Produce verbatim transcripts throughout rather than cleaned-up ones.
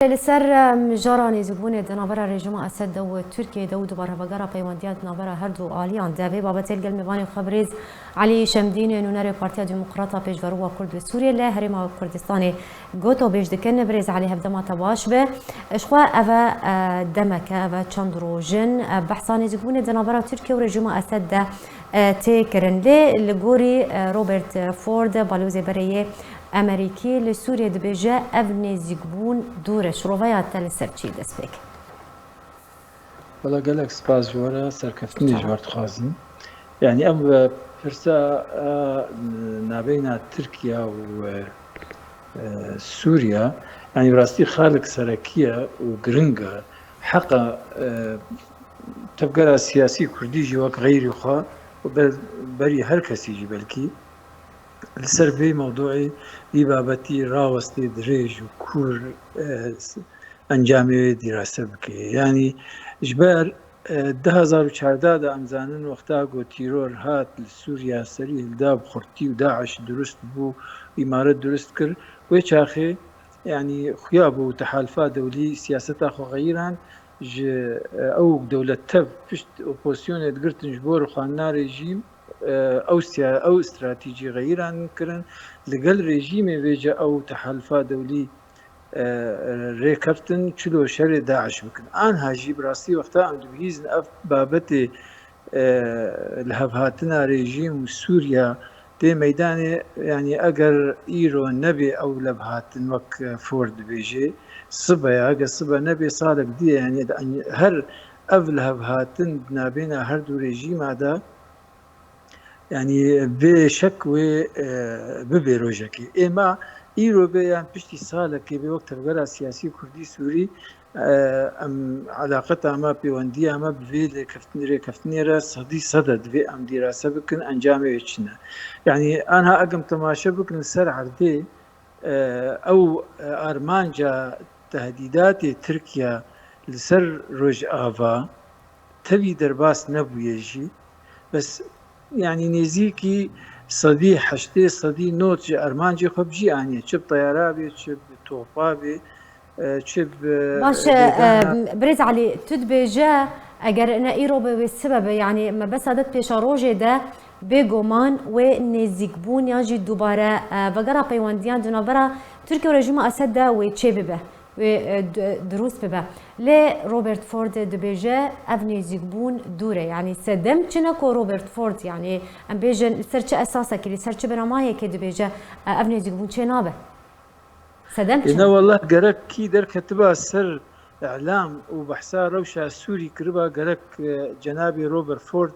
Li ser, em, jara nêzîkbûnê di navbera rejîma Esed de û Tirkiyê de û dubarhevagera peywendiya di navbera her du aliyan de, vê babetê li gel mêvanê xwe birêz Elî Şemdînê, nûnerê Partiya Demokrata Pêşverowa Kurd li Sûriyê li Herêma Kurdistanê got û bêj dikin. Birêz Elî, hevdema te baş be. Ji xwe ev e, e, demek e, ev e çend roj in, e, behsa nêzîkbûnê di navbera Tirkiye û rejîma Esed de, e, tê kirin. Lê li gorî, e, Robert Ford, balozê berê yê Emerîkî li Sûriyê dibêje, ev nêzîkbûn dûr e. Şiroveya te li ser çi dest pê kir? Wela gelek spas ji we re, serkeftinê ji we re dixwazim. Yanî ev, e, pirsa, e, navbeyna Tirkiye û, e, e, Sûriye, yanî bi rastî xalek serekî ye û giring e. Heqa, e, tevgera siyasî kurdî jî wek xeyrî xwe û ber-, berî her kesî jî belkî li ser vê mewduê, vî babetî rawestê dirêj û kûr, e, s-, encamê wê dîrase bike. Yanî ji ber, e, du hezar û çardeh de em zanin wexta ku tîror hat li Sûriya serî hilda bi xurtî û DAIŞ dirust bû, îmaret dirust kir. Wê çaxê, yanî xuya bû û tehalifa dewlî siyaseta xwe xeyiran ji, e, ew dewlet tev pişt opozîsyonê digirtin ji bo rixwandina rejîm, e, ew siya-, ew stratejî xeyiran kirin. Li gel rejîmê vêce ew tehalifa dewlî, e, rêkeftin çilo şerê DAIŞ bikin. Anha jî bi rastî wexta em dibihîzin ev babetê, e, lihevhatina rejîm û Sûriya tê meydanê, yanî eger îro nebê ew levhatin wek, e, Ford dibêje, sibe ya, eger sibe nebê salek dî ye, yanî her ev lihevhatin di navbêna her du rejîma de, yanî bê şek wê, e, bibê rojekê. Ê ma îro bê yan piştî salekê bê wek tevgera siyasî kurdî Sûrî, e, em eleqeta me, pêwendiya me bi vê lêkeftin-, rêkeftinê re sedî sed e divê em dîrase bikin, encamê wê çi ne? Yanî anha egem temaşe bikin li ser erdê, e, ew, e, armanca tehdîdatê Tirkiye li ser Rojava tevî derbas nebûye jî. Bes, yanî nêzîkî sedî heştê, sedî nod ji armancê xwe bi cî aniye. Çi bi teyara bê, çi bi topa bê, e, çi bi Baş e, lêdana e, Birêz Elî, tu dibêje, eger ne îro be wê sibe be, yanî me besa de pêşerojê de bêguman wê nêzîkbûn yan jî dubare, e, vegera peywendiyan di navbera Tirkiye û rejîma Esed de wê çê bibe, wê, e, d-, dirust bibe. Lê Robert Ford dibêje, ev nêzîkbûn dûr e. Yanî sedem çi ne ku Robert Ford, yanî em bêjin li ser çi esasekî, li ser çi binamahekê dibêje, e, ev nêzîkbûn çê nabe? Sedem çi? Êne wellah gerek kî derketiba ser îlam û behsa rewşa Sûrî kiriba, gerek, e, cenabê Robert Ford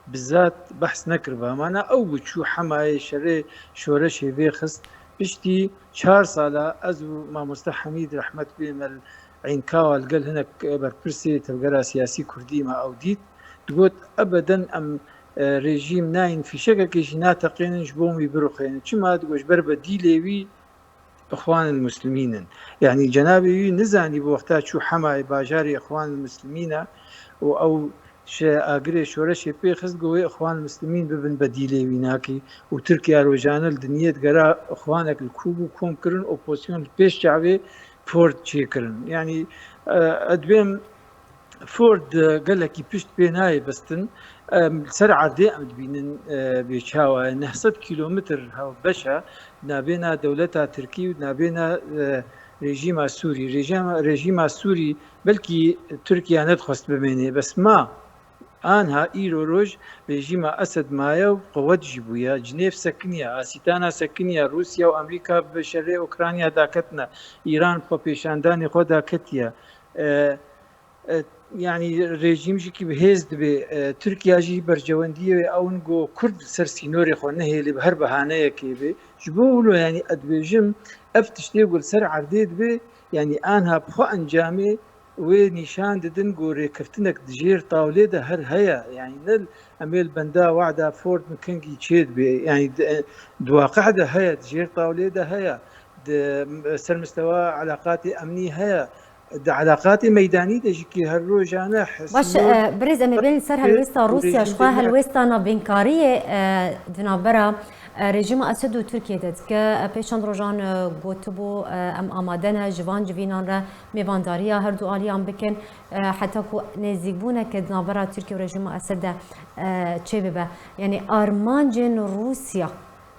bi zat behs nekiriba. Mana ew biçû hemayê şerê şoreşê vê xist. Piştî çar sala ez û mamoste Hemîd rehmet bê me li Eynkawa li gel hinek berpirsê tevgera siyasî kurdî me ew dît. Digot, ebeden em, e, rejîm nayên fîşekekê jî nateqênin ji bo em wî birixwênin. Çima? Digot, ji ber bedîlê wî Îxwanil Muslimîn in. Yanî cenabê wî nizanî bi wexta çû Hemayê bajarê Îxwanil Muslimîn e û ew şe-, agirê şoreşê pê xist, got wê Îxwanil Muslimîn bibin bedîlê wî nakî û Tirkiye rojane li dinyê digera Îxwanek li ku bû kom kirin, opozîsyon li pêş çavê Ford çêkirin. Yanî, e, ez dibêm Ford, e, gelekî pişt pê nayê bistin. Em, li ser erdê em dibînin, e, bê çawa ye. Neh sed kîlometr hevbeş e navbêna dewleta Tirkî û navbêna, e, rejîma Sûrî. Rejîma, rejîma Sûrî belkî Tirkiye nedixwest bimênê, bes ma anha îro roj rejîma Esed maye û qewet jî bûye. Cinêv sekiniye, Asîtana sekiniye, Rûsya û Amerîka bi şerê Ukrayna daketine, Îran bi xwepêşandanê xwe daketiye. E, E, yanî rejîm jî kî bi hêz dibe, e, Tirkiye jî berjewendiyê wê ew in ku Kurd li ser sînorê xwe nehêlê bi her behaneyekê be. Ji bo wilo, yanî ez dibêjim, ev tiştê ku li ser erdê dibe, yanî anha bi xwe encamê wê nîşan didin ku rêkeftinek di jêr tawlê de her heye. Yanî ne em ê li benda wada Ford bi kengî çê dibe. Yanî di, di waqih de heye, di jêr tawlê de heye. Di ser mistewa eleqatê emnî heye. Di eleqatê meydanî de jî kî her rojane Baş, hesînor e, birêz, em ê bên li ser helwêsta Rûsya, ji xwe helwêsta navbênkariyê, e, di navbera, E, rejîma Esed û Tirkiye de dike. E, pêş çend rojan, e, gotibû, e, em amade ne ji van civînan re mêvandariya her du aliyan bikin, e, heta ku nêzîkbûneke di navbera Tirkiye û rejîma Esed de, e, çêbibe. Yanî armancên Rûsya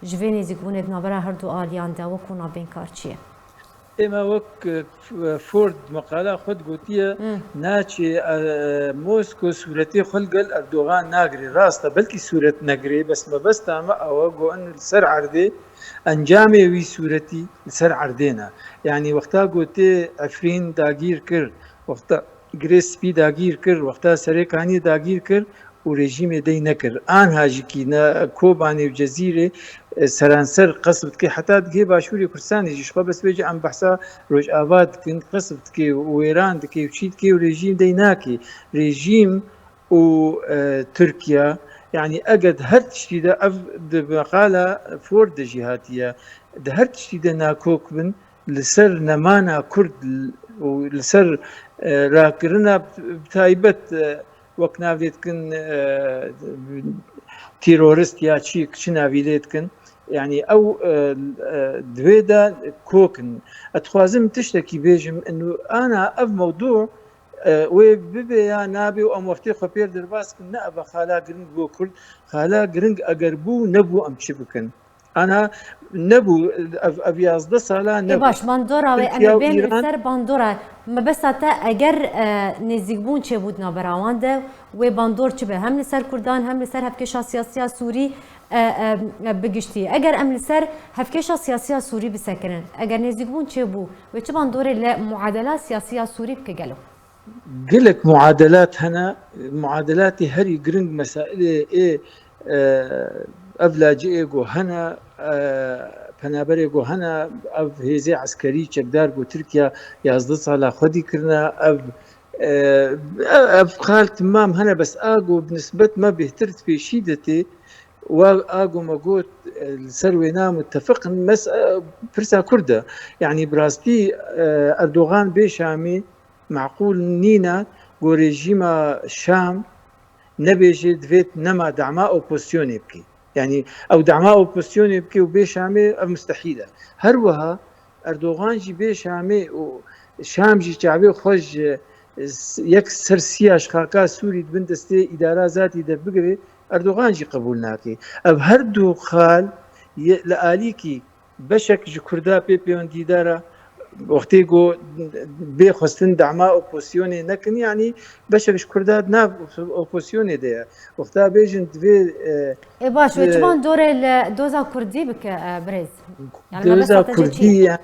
ji vê nêzîkbûnê di navbera her du aliyan de wekû navbênkar çi ye? Ême wek, e, F-, Ford meqala xwe digotiye, Hmm. naçê, e, Mosko sûretê xwe li gel Erdogan nagirê. Rast e, belkî sûret negirê, bes mebesta me ew e, ku in li ser erdê, encamê wî sûretî li ser erdê ne. Yanî wexta gotê Efrîn dagîr kir, wexta Girê Spî dagîr kir, wexta Serê Kaniyê dagîr kir, û rejîmê dey nekir. Anha jikî ne Kobanê û Cezîrê, e, seranser qesf dike, heta digihê Başûrê Kurdistanê jî. Ji xwe bes vê jî em behsa Rojava dikin, qesf dike û wêran dike û çî dike û rejîm dey nake. Rejîm û, e, Tirkiye, yanî eger di her tiştî de ev di meqala Ford de jî hatiye, di her tiştî de nakok bin, li ser nemana Kurd û li ser, e, rakirina bi taybet, e, wek nav lê dikin, e, terorist ya çi, çi navî lê dikin. Yanî ew, e, e, di wê de kok in. Ez dixwazim tiştekî bêjim, inu ana ev mewdû, e, wê bibe ya nabe û em wextê xwe pêr derbas kin, ne ev e xala giring bo Kurd. Xala giring eger bû, nebû, em çi bikin? Ana nebû, ev, ev yazdeh sala Ê nebû. Baş, bandora wê, em Tirkiye ê û bên li Îran ser bandora. Mebesta te eger, e, nêzîkbûn çêbû di navbera wan de, wê bandor çi be? Hem li ser Kurdan, hem li ser hevkêşa siyasiya Sûrî, e, e, e, bi giştî. Eger em li ser hevkêşa siyasiya Sûrî bisekirin, eger nêzîkbûn çêbû, wê çi bandorê li muadela siyasiya Sûrî bike gelo? Gelek muadelat hene, muadelatê herî giring mesailê ê, e, ev laciyê ku hene, e, penaberê ku hene, ev hêzê eskerî çekdar ku Tirkiye yazdeh sala xwedî kirine, ev, e, ev xal timam hene, bes a ku bi nisbet me bêhtir di pêşî de tê, wa a ku me got, e, li ser wêna mutefiq in, mes-, e, pirsa Kurd e. Yanî bi rastî, e, Erdogan bê Şamê, meqûl nîne ku rejîma Şam nebêje divê nema dema opozisyonê bike. Yanî ew dema opozisyonê bike û bê Şamê, ev mustehîl e. Her wiha Erdogan jî bê Şamê û Şam jî çavê xwe ji s-, yek ser siya ji xaka Sûrî di bin destê îdara zatî de bigire, Erdogan jî qebûl nake. Ev her du xal ye-, li alîkî beşek ji Kurda pê pêwendîdar e. Wextê ku bê xwestin dema opozisyonê nekin, yanî beşek ji Kurda di nav opozisyonê de ye. Wexta bêjin divê, e, Ê baş, wê e, çiman dorê li doza Kurdî bike, e, birêz? Yani doza mebesta te cê çi Kurdî ye? Ya,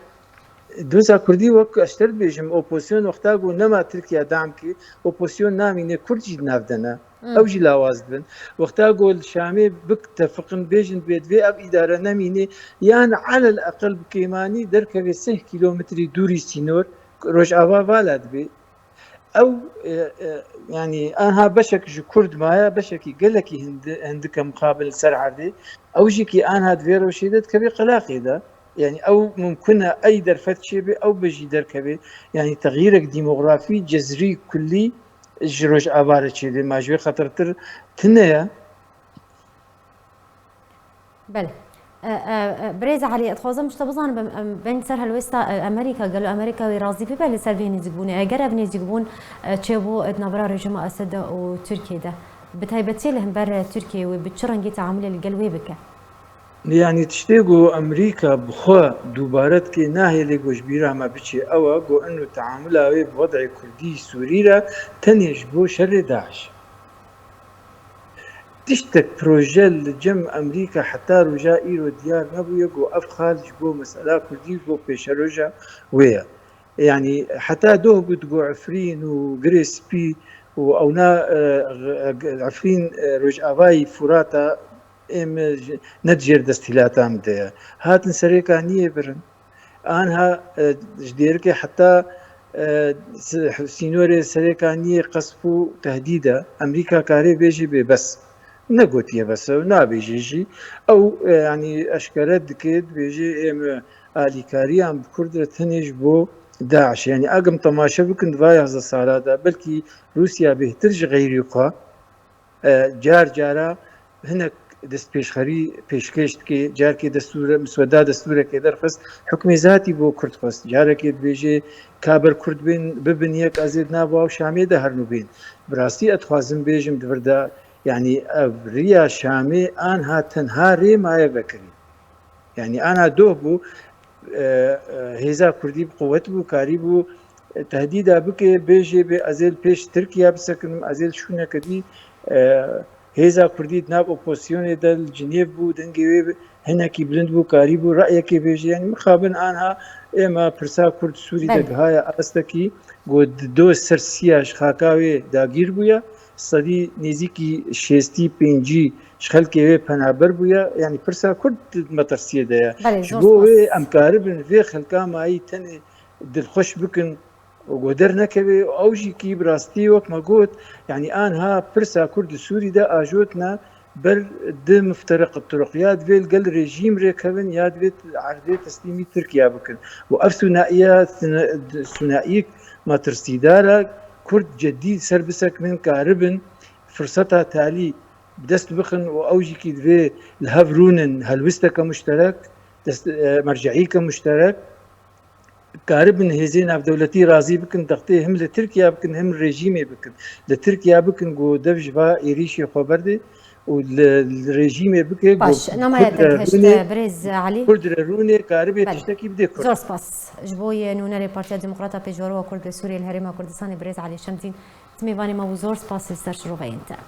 doza Kurdî wek ez te dibêjim, opozisyon wexta ku nema Tirkiye dam kir, opozisyon namîne, Kurd jî di nav de ne. Hmm. Ew jî lawaz dibin. Wexta ku li Şamê bitefiqin, bêjin divê, divê ev îdare nemîne, yan elel eqel bi kêmanî derkeve sih kîlometrî dûrî sînor, Rojava vala dibe. Ew, e, e, yanî anha beşek ji Kurd maye, beşekî gelekî hindi-, hindik e muqabil ser erdê. Ew jî kî anha di vê rewşê de dikeve qelaqê de. Yanî ew mumkun e ey derfet çêbe, ew be jî derkeve. Yanî texyîrek demografî, cezrî, kullî ji Rojava re çêbe. Ma ji wê xetertir tune ye. Belê. E, e, e, Birêz Elî, ez dixwazim ji te bizanim, em, em bên ser helwêsta, e, Amerîka, gelo Amerîka wê razî bibe li ser vê nêzîkbûnê? Eger ev nêzîkbûn, e, çêbû, e, di navbera rejîma Esed û Tirkiyê de, bi taybetî li hember, e, Tirkiyê wê bi çi rengî teamulê li gel wê bike? Yanî tiştê ku Amerîka bi xwe dubare dike, nahêlê ku ji bîra me biçe, ew e ku ino teamula wê bi wed'ê Kurdî Sûrî re tenê ji bo şerê DAIŞ. Tiştek proje li cem Amerîka heta roja îro diyar nebûye ku ev xal ji bo mesela Kurdî, ji bo pêşeroja wê ye. Yanî heta doh bû digo Efrîn û Girê Spî û ewna, e, e, Efrîn, e, Rojavayî Furata êm ji, ne di jêr desthilatê me de ye. Hatin Serê Kaniyê birin. Anha, e, ji dêrikê heta, e, s-, sînorê Serê Kaniyê qesf û tehdîd e. Amerîka karê bêjê bê bes. Negotiye bes e, nabêje jî. Ew, e, yanî eşkere dike, dibêje êm, e, alîkariyan bi Kurd re tenê ji bo DAIŞ. Yanî agim temaşe bikin di va yazdeh sala de, belkî Rûsya bêhtir ji xeyrî xwe, e, car cara hinek destpêşxerî pêşkêş dike, carekê destûre, misweda destûrekê derxist, hukmê zatî bo Kurd xwest. Carekê dibêje, ka ber Kurd bên, bibin yek, ez ê di nav û Şamê de herin û bên. Bi rastî ez dixwazim bêjim di vir de, yanî ev riya Şamê anha tenha rê maye vekirî. Yanî anha doh bû, e, e, hêza Kurdî bi quwet bû, karîbû, e, tehdîda bike, bêjê bê ez ê li pêş Tirkiye bisekinim, ez ê li şûneke dî, e, hêza Kurdî di nav opozisyonê de li Cinêv bû, dengê wê hinekî bilind bû, karîbû reyekê bêjê. Yanî mixabin anha êma pirsa Kurd Sûrî de Belê. Gihaya astekî ku di do ser siya ji xaka wê dagîr bûye, sedî nêzîkî şêstî pêncî ji xelkê wê penaber bûye. Yanî pirsa Kurd di metirsiyê de ye. Belê, Ji zor bo spas. Wê em karibin vê xelka mayî tenê dilxweş bikin û ku dernekeve û ew jî kî bi rastî wek me got, yanî anha pirsa Kurd di Sûrî de ajotine ber di miftereqit turuq. Ya divê li gel rejîm rêkevin ya divê erdê teslîmî Tirkiye bikin. Û ev sûnaiya sine-, sûnaiyek metirsîdar e. Kurd cedî ser bisekinin karibin firseta talî bi dest bixin û ew jî kî divê li hev rûnin helwisteke muşterek, dest, e, merceîyeke muşterek, karibin hêzên navdewletî razî bikin, dextê him li Tirkiye bikin, him rejîmê bikin. Li Tirkiye bikin ku dev ji va êrîşê xwe berdê û li, li rejîmê bike ku Baş, namaya Kurd te re gihişt, rûnê, birêz Elî. Kurd re rûnê karibê Belê. Tiştekî bidê Kurd. Zor spas. Ji bo yê nûnerê Partiya Demokrata Pêşwerû ya Kurd li Sûriyê li Herêma Kurdistanê birêz Elî Şemdîn. Mêvanê me bû, zor spas li ser şiroveyên te.